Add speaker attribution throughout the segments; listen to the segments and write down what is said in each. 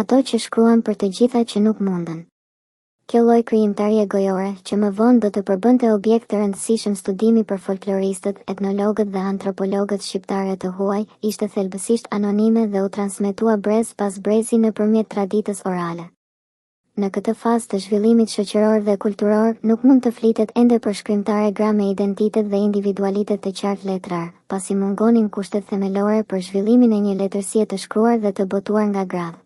Speaker 1: Ato që shkruan për të gjitha që nuk mundën. Kjo lloj krijimtarie gojore, që më vonë do të përbënte objekt të rëndësishëm studimi për folkloristët, etnologët dhe antropologët shqiptarë e të huaj, ishte thelbësisht anonime dhe u transmetua brez pas brezi nëpërmjet traditës orale. Në këtë fazë të zhvillimit shoqëror dhe kulturor, nuk mund të flitet ende për shkrimtare gra me identitet dhe individualitet të qartë letrar, pasi mungonin kushtet themelore për zhvillimin e një letërsie të shkruar dhe të botuar nga gratë.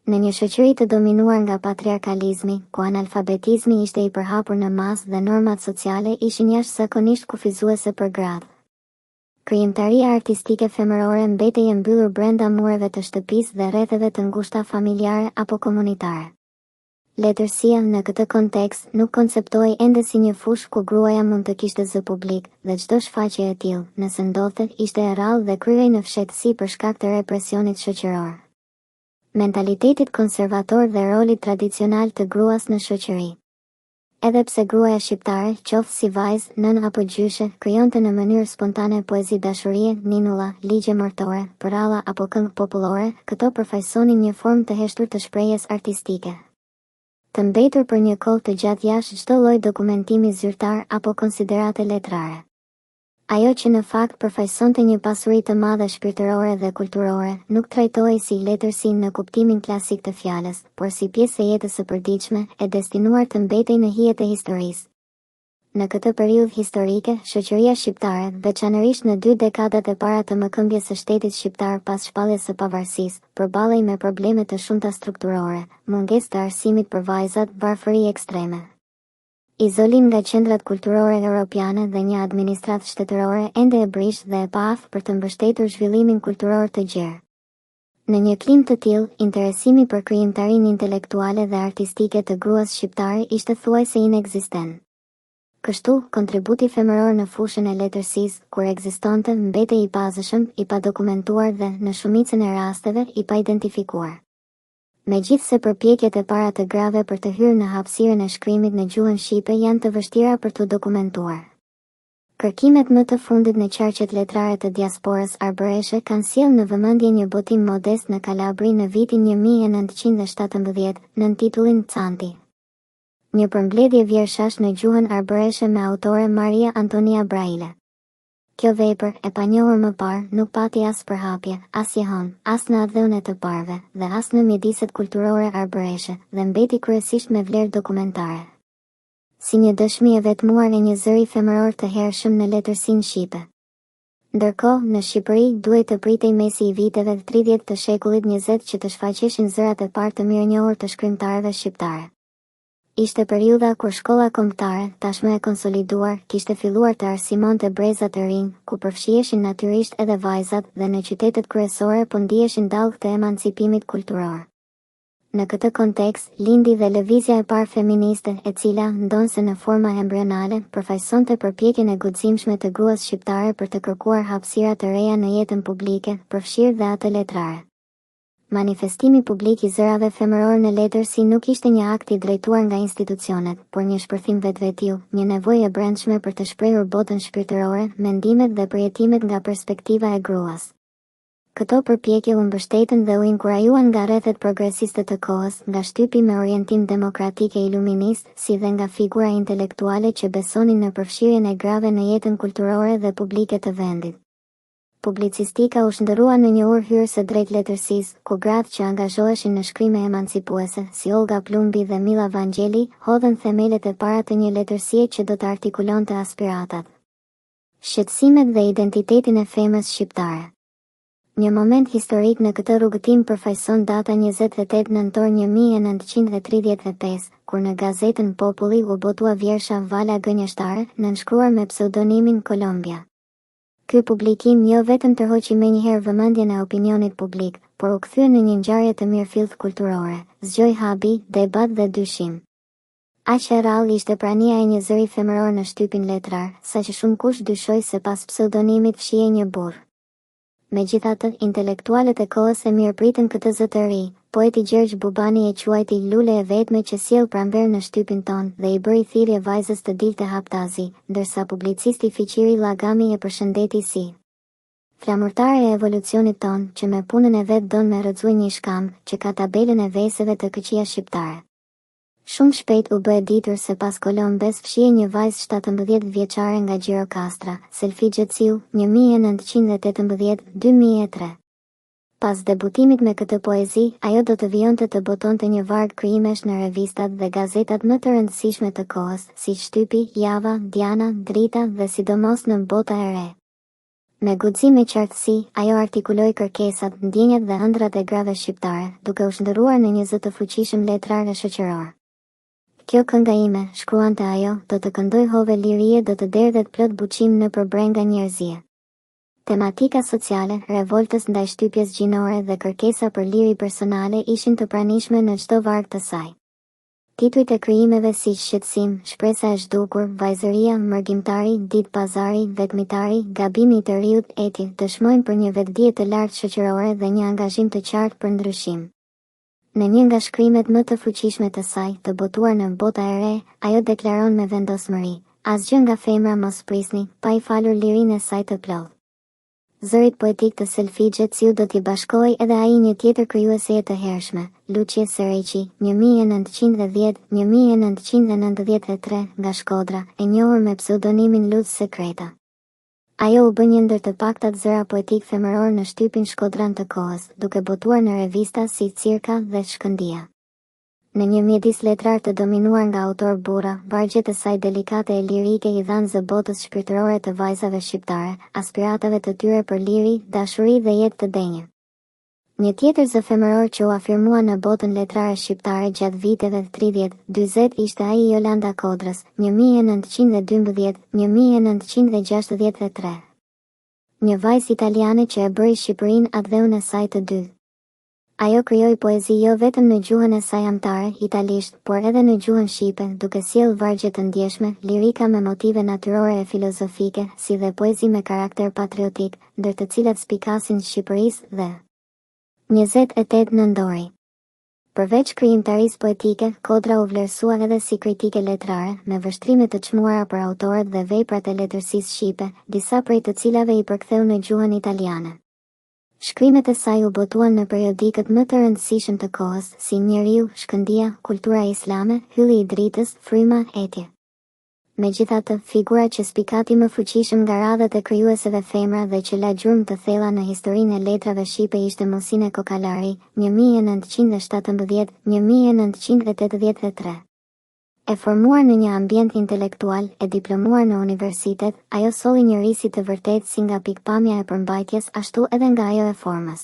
Speaker 1: Në një shoqëri të dominuar nga patriarkalizmi, ku analfabetizmi ishte i përhapur në masë dhe normat sociale ishin jashtëzakonisht kufizuese për gratë, Krijimtaria artistike femërore mbetej e mbyllur brenda mureve të shtëpisë dhe rretheve të ngushta familjare apo komunitare. Letërsia, në këtë kontekst, nuk konceptohej ende si një fushë ku gruaja mund të kishte zë publik, dhe çdo shfaqje e tillë, nëse ndodhte, ishte e rrallë dhe kryhej në fshehtësi për shkak të represionit shoqëror. Mentalitetit konservator dhe rolit tradicional të gruas në shoqëri. Edhe pse gruaja shqiptare, qoftë si vajzë, nënë apo gjyshe, krijonte në mënyrë spontane poezi dashurie, ninulla, ligje mortore, përralla apo këngë popullore, këto përfaqësonin një formë të heshtur të shprehjes artistike. Të mbetur për një kohë të gjatë jashtë çdo lloj dokumentimi zyrtar apo konsiderate letrare. Ajo që në fakt përfaqësonte një pasuri të madhe shpirtërore dhe kulturore, nuk trajtohej si letërsi në kuptimin klasik të fjalës, por si pjesë e jetës së përditshme, e destinuar të mbetej në hijet e historisë. Në këtë periudhë historike, shoqëria shqiptare, veçanërisht në dy dekadat e para të mëkëmbjes së shtetit shqiptar pas shpalljes së pavarësisë, përballej me probleme të shumta strukturore, mungesë të arsimit për vajzat, varfëri ekstreme, Izolim nga qendrat kulturore europiane dhe një administratë shtetërore ende e brishtë dhe e paaftë për të mbështetur zhvillimin kulturor të gjerë. Në një klimë të tillë, interesimi për krijimtarinë intelektuale dhe artistike të gruas shqiptare ishte thuajse inekzistent. Kështu, kontributi femëror në fushën e letërsisë, kur ekzistonte, mbetej i pazëshëm, i padokumentuar dhe, në shumicën e rasteve, i paidentifikuar. Megjithëse përpjekjet e para të grave për të hyrë në hapësirën e shkrimit në gjuhën shqipe janë të vështira për t'u dokumentuar. Kërkimet më të fundit në qarqet letrare të diasporës arbëreshe kanë sjellë në vëmendje një botim modest në Kalabri në vitin 1917, nën titullin Canti. Një përmbledhje vjershash në gjuhën arbëreshe me autore Maria Antonia Braile. Kjo vepër, e panjohur më parë, nuk pati as përhapje, as jehonë, as në atdheun e të parëve, dhe as në mjediset kulturore arbëreshe, dhe mbeti kryesisht me vlerë dokumentare. Si një dëshmi e vetmuar e një zëri femëror të hershëm në letërsinë shqipe. Ndërkohë, në Shqipëri, duhej të pritej mesi i viteve 30 të shekullit 20 që të shfaqeshin zërat e parë të mirënjohur të shkrimtareve shqiptare. Ishte periudha kur shkolla kombëtare, tashmë e konsoliduar, kishte filluar të arsimonte breza të rinj, ku përfshiheshin natyrisht edhe vajzat dhe në qytetet kryesore po ndiheshin dallgë të emancipimit kulturor. Në këtë kontekst, lindi dhe lëvizja e parë feministe, e cila, ndonëse në forma embrionale, përfaqësonte përpjekjen e guximshme të gruas shqiptare për të kërkuar hapësira të reja në jetën publike, përfshirë dhe atë letrare. Manifestimi publik i zërave femërorë në letërsi nuk ishte një akt i drejtuar nga institucionet, por një shpërthim vetvetiu, një nevojë e brendshme për të shprehur botën shpirtërore, mendimet dhe përjetimet nga perspektiva e gruas. Këto përpjekje u mbështetën dhe u inkurajuan nga rrethet progresiste të kohës, nga shtypi me orientim demokratik e iluminist, si dhe nga figura intelektuale që besonin në përfshirjen e grave në jetën kulturore dhe publike të vendit. Publicistika u shndërrua në një urë hyrëse drejt letërsisë, ku gratë që angazhoheshin në shkrime emancipuese, si Ollga Plumbi dhe Milla Vangjeli, hodhën themelet e para të një letërsie që do të artikulonte aspiratat, shqetësimet dhe identitetin e femrës shqiptare. Një moment historik në këtë rrugëtim përfaqëson data 28 nëntor 1935, kur në gazetën Populli u botua vjersha Vala Gënjeshtare, nënshkruar me pseudonimin Kolombia. Ky publikim jo vetëm tërhoqi menjëherë vëmendjen e opinionit publik, por u kthye në një ngjarje të mirëfilltë kulturore, zgjoi habi, debat dhe dyshim. Aq e rrallë ishte prania e një zëri femëror në shtypin letrar, saqë shumëkush dyshoi se pas pseudonimit fshihej një burrë. Megjithatë, intelektualët e kohës e mirëpritën këtë zë të ri. Poeti Gjergj Bubani e quajti lule e vetme që sjell pranverë në shtypin tonë dhe i bëri thirrje vajzës të dilte haptazi, ndërsa publicisti Fiqiri Llagami e përshëndeti si. Flamurtare e evolucionit tonë, që me punën e vet don me rrëzue nji shkamb, që ka tabelën e veseve të këqija shqiptare. Shumë shpejt u bë e ditur se pas Kolombes fshihej një vajzë 17 vjeçare nga Gjirokastra, Selfixhe Ciu, 1918, 2003. Pas debutimit me këtë poezi, ajo do të vijonte të botonte një varg krijimesh në revistat dhe gazetat më të rëndësishme të kohës, si Shtypi, Java, Diana, Drita dhe sidomos në Bota e Re. Me guxim e qartësi, ajo artikuloi kërkesat, ndjenjat dhe ëndrrat e grave shqiptare, duke u shndërruar në një zë të fuqishëm letrar e shoqëror. Kjo kënga ime, shkruante ajo, do të këndojë hove lirie do të derdhet plot buçim nëpër brenga njerëzie. Tematika sociale, revoltës ndaj shtypjes gjinore dhe kërkesa për liri personale ishin të pranishme në çdo varg të saj. Titujt e krijimeve si Shqetësim, Shpresa e zhdukur, Vajzëria, Mërgimtari, Ditë pazari, Vetmitari, Gabimi i të riut, etj. Dëshmojnë për një vetëdije të lartë shoqërore dhe një angazhim të qartë për ndryshim. Në një nga shkrimet më të fuqishme të saj, të botuar në Bota e Re, ajo deklaron me vendosmëri, Asgjë nga femra mos prisni, pa i falur lirinë e saj të plotë. Zërit poetik të Selfixhe Ciut do t'i bashkohej edhe ai i një tjetër krijueseje të hershme, Luçie Serreqi, 1910, 1993, nga Shkodra, e njohur me pseudonimin Luc Sekreta. Ajo u bë një ndër të paktat zëra poetikë femërorë në shtypin shkodran të kohës, duke botuar në revista si Cirka dhe Shkëndija. Në një mjedis letrar të dominuar nga autorë burra, vargjet e saj delikate e lirike i dhanë zë botës shpirtërore të vajzave shqiptare, aspiratave të tyre për liri, dashuri dhe jetë të denjë. Një tjetër zë femëror që u afirmua në botën letrare shqiptare gjatë viteve 30, 40 ishte ai i Jolanda Kodrës, 1912, 1963. Një vajzë italiane që e bëri Shqipërinë atdheun e saj të dytë. Ajo krijoi poezi jo vetëm në gjuhën e saj amtare, italisht, por edhe në gjuhën shqipe, duke sjellë vargje të ndjeshme, lirika me motive natyrore e filozofike, si dhe poezi me karakter patriotik, ndër të cilat spikasin Shqipërisë dhe 28 Nëntori. Përveç krijimtarisë poetike, Kodra u vlerësua edhe si kritike letrare, me vështrime të çmuara për autorët dhe veprat e letërsisë shqipe, disa prej të cilave i përktheu në gjuhën italiane. Shkrimet e saj u botuan në periodikët më të rëndësishëm të kohës, si Njeriu, Shkëndija, Kultura Islame, Hylli i Dritës, Fryma, etj. Megjithatë, figura që spikati më fuqishëm nga radhët e krijueseve femra dhe që la gjurmë të thella në historinë e letrave shqipe ishte Musine Kokalari, 1917, 1983. E formuar në një ambient intelektual, e diplomuar në universitet, ajo solli një risi të vërtetë si nga pikëpamja e përmbajtjes ashtu edhe nga ajo e formës.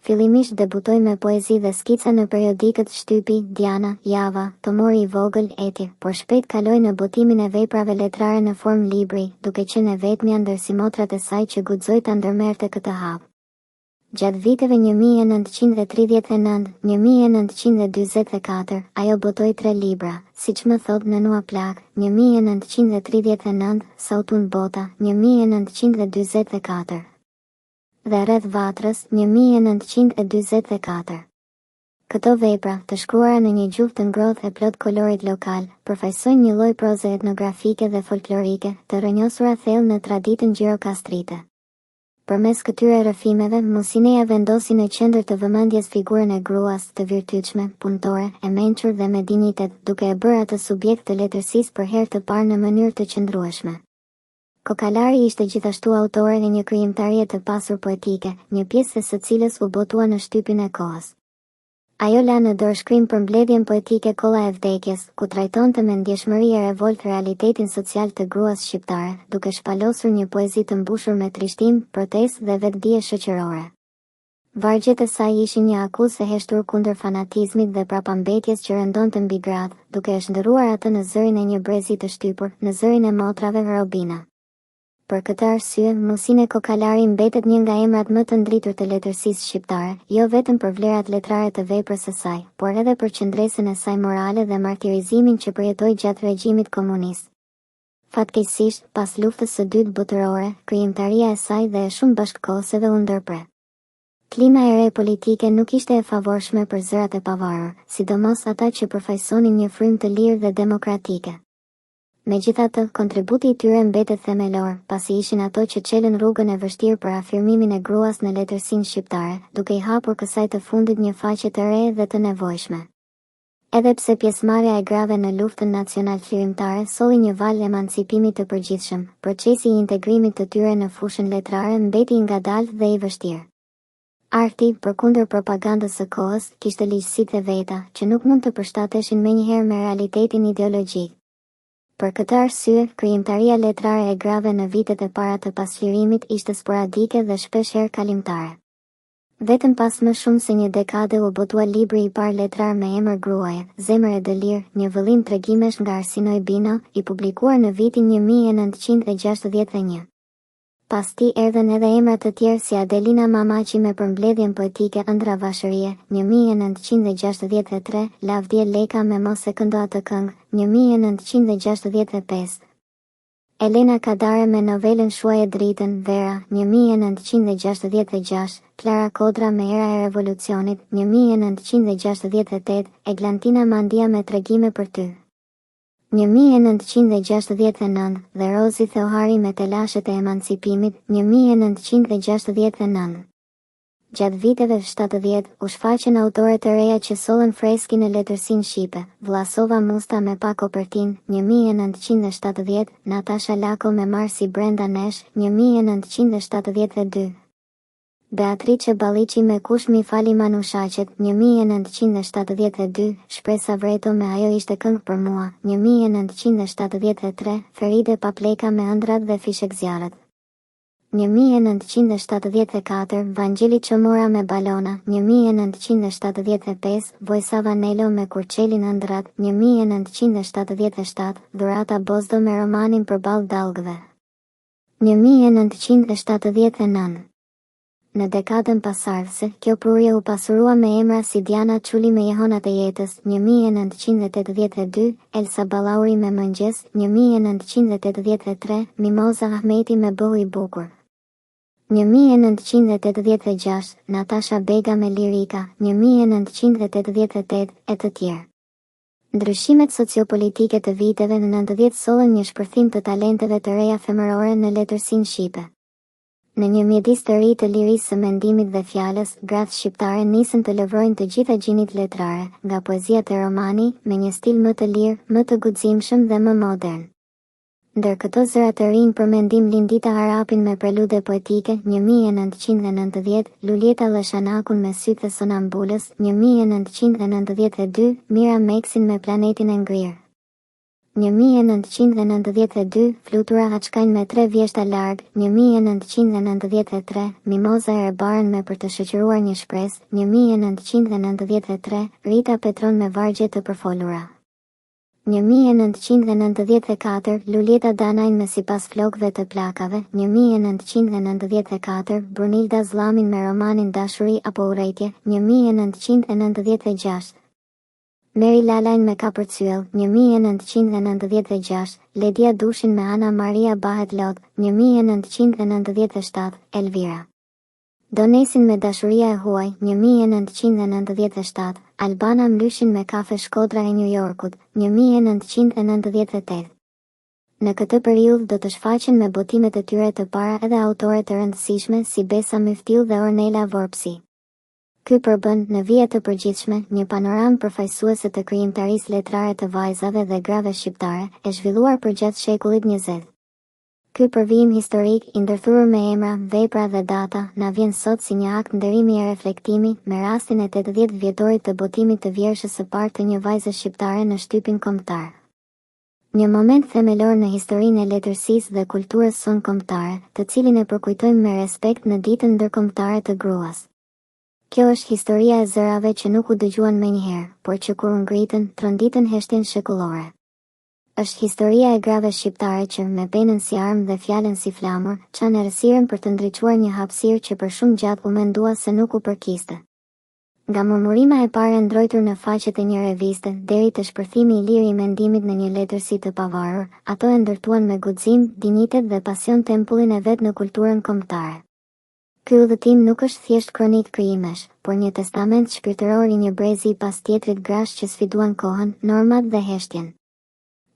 Speaker 1: Fillimisht debutoi me poezi dhe skica në periodikët Shtypi, Diana, Java, Tomori i Vogël, etj, por shpejt kaloi në botimin e veprave letrare në formë libri, duke qenë e vetmja ndër simotrat e saj që guxoi ta ndërmerrte këtë hap. Gjatë viteve 1939, 1944, ajo botoi tre libra, Siç më thotë nënua plakë, 1939, Sa u tund bota, 1944, dhe Rreth vatrës, 1944. Këto vepra, të shkruara në një gjuhë të ngrohtë e plot kolorit lokal, përfaqësojnë një lloj proze etnografike dhe folklorike, të rrënjosura thellë në traditën gjirokastrite. Përmes këtyre rrëfimeve, Musineja vendosi në qendër të vëmendjes figurën e gruas, të virtytshme, punëtore, e mençur dhe me dinjitet, duke e bërë atë subjekt të letërsisë për herë të parë në mënyrë të qëndrueshme. Kokalari ishte gjithashtu autore e një krijimtarie të pasur poetike, një pjesë e së cilës u botua në shtypin e kohës. Ajo la në dorëshkrim përmbledhjen poetike Kolla e vdekjes, ku trajtonte me ndjeshmëri e revoltë realitetin social të gruas shqiptare, duke shpalosur një poezi të mbushur me trishtim, protestë dhe vetëdije shoqërore. Vargjet e saj ishin një akuzë e heshtur kundër fanatizmit dhe prapambetjes që rëndonte mbi gratë, duke e shndërruar atë në zërin e një brezi të shtypur, në zërin e motrave Robina. Për këtë arsye, Musine Kokalari mbetet një nga emrat më të ndritur të letërsisë shqiptare, jo vetëm për vlerat letrare të veprës së saj, por edhe për qëndresën e saj morale dhe martirizimin që përjetoi gjatë regjimit komunist. Fatkeqësisht, pas Luftës së Dytë Botërore, krijimtaria e saj dhe e shumë bashkëkohëseve u ndërpre. Klima e re politike nuk ishte e favorshme për zërat e pavarur, sidomos ata që përfaqësonin një frymë të lirë dhe demokratike. Megjithatë, kontributi i tyre mbetet themelor, pasi ishin ato që çelën rrugën e vështirë për afirmimin e gruas në letërsinë shqiptare, duke i hapur kësaj të fundit një faqe të re dhe të nevojshme. Edhe pse pjesëmarrja e grave në luftën nacionalçlirimtare solli një valë emancipimi të përgjithshëm, procesi i integrimit të tyre në fushën letrare mbeti i ngadaltë dhe i vështirë. Arti, përkundër propagandës së kohës, kishte ligjësitë e veta, që nuk mund të përshtateshin menjëherë me realitetin ideologjik. Për këtë arsye, krijimtaria letrare e grave në vitet e para të pasçlirimit ishte sporadike dhe shpeshherë kalimtare. Vetëm pas më shumë se një dekade u botua libri i parë letrar me emër gruaje, Zemër e dëlirë, një vëllim tregimesh nga Arsinoi Bino, i publikuar në vitin 1961. Pas tij erdhën edhe emra të tjerë si Adelina Mamaqi me përmbledhjen poetike Ëndrra vashërie, 1963, Lavdie Leka me Mos e këndo atë këngë, 1965, Elena Kadare me novelën Shuaje dritën, Vera, 1966, Klara Kodra me Era e revolucionit, 1968, Eglantina Mandia me Tregime për ty. 1969, dhe Rozi Theohari me Telashet e emancipimit, 1969. Gjatë viteve 70, u shfaqën autore të reja që sollën freski në letërsinë shqipe, Vllasova Musta me Pa kopertinë, 1970, Natasha Lako me Marsi brenda nesh, 1972. Beatriçe Balliçi me Kush m'i fali manushaqet, 1972, Shpresa Vreto me Ajo ishte këngë për mua, 1973, Feride Papleka me Ëndrrat dhe fishekzjarrët. 1974, Vangjeli Çomora me Balona, 1975, Vojsava Nelo me Kur çelin ëndrrat, 1977, Dhurata Bozdo me romanin Përballë dallgëve. 1979. Në dekadën pasardhëse, kjo prurje u pasurua me emra si Diana Çuli me Jehonat e jetës, 1982, Elsa Ballauri me Mëngjes, 1983, Mimoza Ahmeti me Bëhu i bukur. 1986, Natasha Bega me Lirika, 1988, e të tjerë. Ndryshimet sociopolitike të viteve në 90 sollën një shpërthim të talenteve të reja femërore në letërsinë shqipe. Në një mjedis të ri të lirisë së mendimit dhe fjalës, gratë shqiptare nisën të lëvrojnë të gjitha gjinitë letrare, nga poezia te romani, me një stil më të lirë, më të guximshëm dhe më modern. Ndër këto zëra të rinj përmendim Lindita Arapin me Prelude poetike, 1990, Luljeta Lleshanakun me Sytë e sonambulës, 1992, Mira Meksin me Planetin e ngrirë, 1992, Flutura Açkajn me Tre vjeshta larg, 1993, Mimoza Erebarën me Për të shoqëruar një shpresë, 1993, Rita Petron me Vargje të përfolura. 1994, Luljeta Danajn me Sipas flokëve të plakave, 1994, Brunilda Zllamin me romanin Dashuri apo urrejtje, 1996, Meri Lalajn me Kapërcyell, 1996, Ledia Dushin me Ana Maria bahet lot, 1997, Elvira Donesin me Dashuria e huaj, 1997, Albana Mlyshin me Kafe Shkodra e Nju Jorkut, 1998. Në këtë periudhë do të shfaqen me botimet e tyre të para edhe autore të rëndësishme si Besa Myftiu dhe Ornela Vorpsi. Ky përbën, në vija të përgjithshme, një panoramë përfaqësuese të krijimtarisë letrare të vajzave dhe grave shqiptare, e zhvilluar përgjatë shekullit 20. Ky përvijim historik, i ndërthurur me emra, vepra dhe data, na vjen sot si një akt nderimi e reflektimi, me rastin e 80 vjetorit të botimit të vjershës së parë të një vajze shqiptare në shtypin kombëtar. Një moment themelor në historinë e letërsisë dhe kulturës sonë kombëtare, të cilin e përkujtojmë me respekt në Ditën Ndërkombëtare të Gruas. Kjo është historia e zërave që nuk u dëgjuan menjëherë, por që kur u ngritën, tronditën heshtjen shekullore. Është historia e grave shqiptare që, me penën si armë dhe fjalën si flamur, çanë errësirën për të ndriçuar një hapësirë që për shumë gjatë u mendua se nuk u përkiste. Nga murmurima e parë e ndrojtur në faqet e një reviste, deri te shpërthimi i lirë i mendimit në një letërsi të pavarur, ato e ndërtuan me guxim, dinjitet dhe pasion tempullin e vet në kulturën kombëtare. Ky udhëtim nuk është thjesht kronikë krijimesh, por një testament shpirtëror i një brezi pas tjetrit grash që sfiduan kohën, normat dhe heshtjen.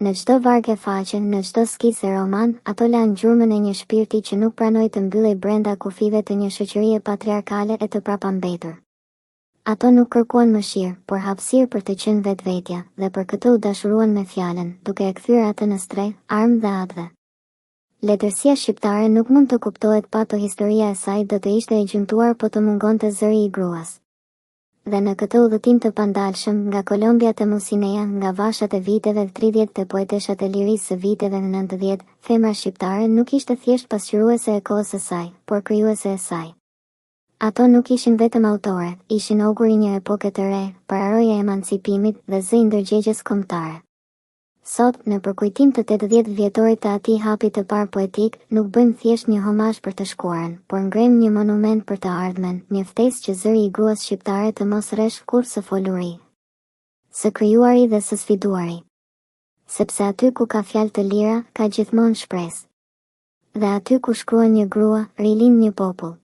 Speaker 1: Në çdo varg e faqe, në çdo skicë e roman, ato lanë gjurmën e një shpirti që nuk pranoi të mbyllej brenda kufijve të një shoqërie patriarkale e të prapambetur. Ato nuk kërkuan mëshirë, por hapësirë për të qenë vetvetja, dhe për këtë u dashuruan me fjalën, duke e kthyer atë në strehë, armë dhe atdhe. Letërsia shqiptare nuk mund të kuptohet pa to historia e saj do të ishte e gjymtuar po të mungonte zëri i gruas. Dhe në këtë udhëtim të pandalshëm, nga Kolombia te Musineja, nga vashat e viteve 30 te poeteshat e lirisë së viteve 90, femra shqiptare nuk ishte thjesht pasqyruese e kohës së saj, por krijuese e saj. Ato nuk ishin vetëm autore, ishin ogur i një epoke të re, pararojë e emancipimit dhe zë i ndërgjegjes kombëtare. Sot, në përkujtim të 80 vjetorit të atij hapi të parë poetik, nuk bëjmë thjesht një homazh për të shkuarën, por ngremë një monument për të ardhmen, një ftesë që zëri i gruas shqiptare të mos reshtë kurrë së foluri, së krijuari dhe së sfiduari. Sepse aty ku ka fjalë të lira, ka gjithmonë shpresë. Dhe aty ku shkruan një grua, rilind një popull.